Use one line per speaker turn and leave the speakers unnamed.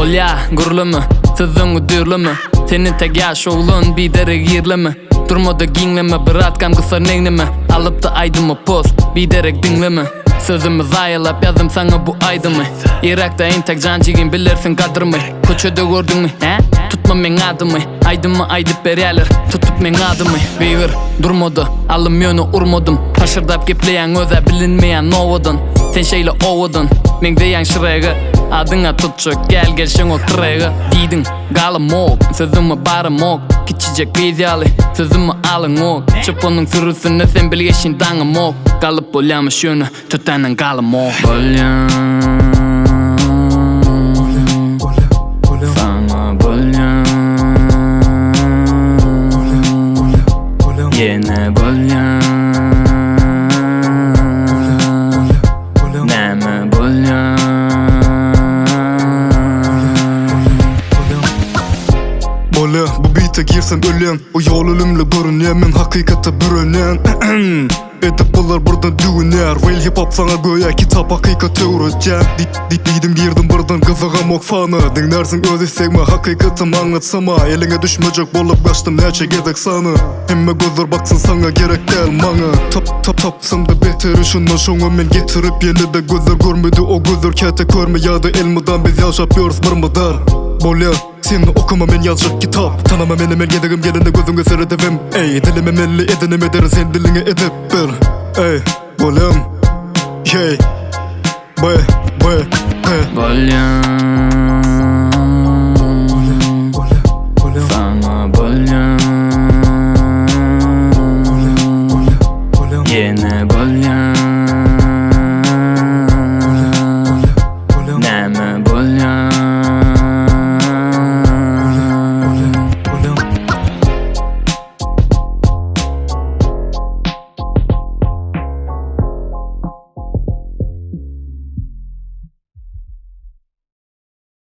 Bolýa, gürleme, sözüňi düýrleme Sen entek ýaş oglan, biderek ýerleme Durmada giňleme, bir atkam gysar egnime Alypdy aýdymy poz, biderek diňleme Sözümi zaýalap ýazdym saňa bu aýdymy Yrakda entek jan jigim bilersiň gadrymy Köçede gördüňmi, hä? Tutma meň adymy Aýdymy aýdyp berýäler, tutup meň adymy Gygyr, durmada, alym ýöne urmadym Paşyrdap gepleýäň özä bilinmeýän nowadan Sen şeýle owadan, meňzeýäň Şrege Adyňa tutjak, gel gelşeň o trege Diýdiň, galamok, sözüme baramok Kiçijek gyz ýaly, sözümi alaňok Çopanyň sürüsinde sen bilgeşin daňamok Galyp bolýamyş ýöne, tötänden galamok Bolýan Saňa bolýan Ýene bolýan Näme bolýan?
Bolýa, bu beate girsem ölýän Bu ýol ölümli görünýär Men hakykata bürenýän Edip bolar birden düwünýär Real hip hop saňa göýä kitap hakykat öwretýär Diýdim girdim birden gyzygamok sana Diňlärsiň öz islegme hakykatym aňlatsama Eliňe düşmejek bolup gaçdym näçe gezek sana Hemme gözler baksyn saňa gerek däl maňa Tap tap tapsamda beteri şundan şoňa men getirip ýene-de gözler görmedi o gözler käte körmi ýa-da elmydam biz ýaşap ýörüs bir mydar Bolýa sen okama men ýazjak kitap Tanama meni men gezegim gelende gözüňe seredibem Eý dilime melli edenim ederin sen diliňe edep ber Eý bolýam Ýeý B B P
Bolýan Saňa bolýan Ýene bolýan.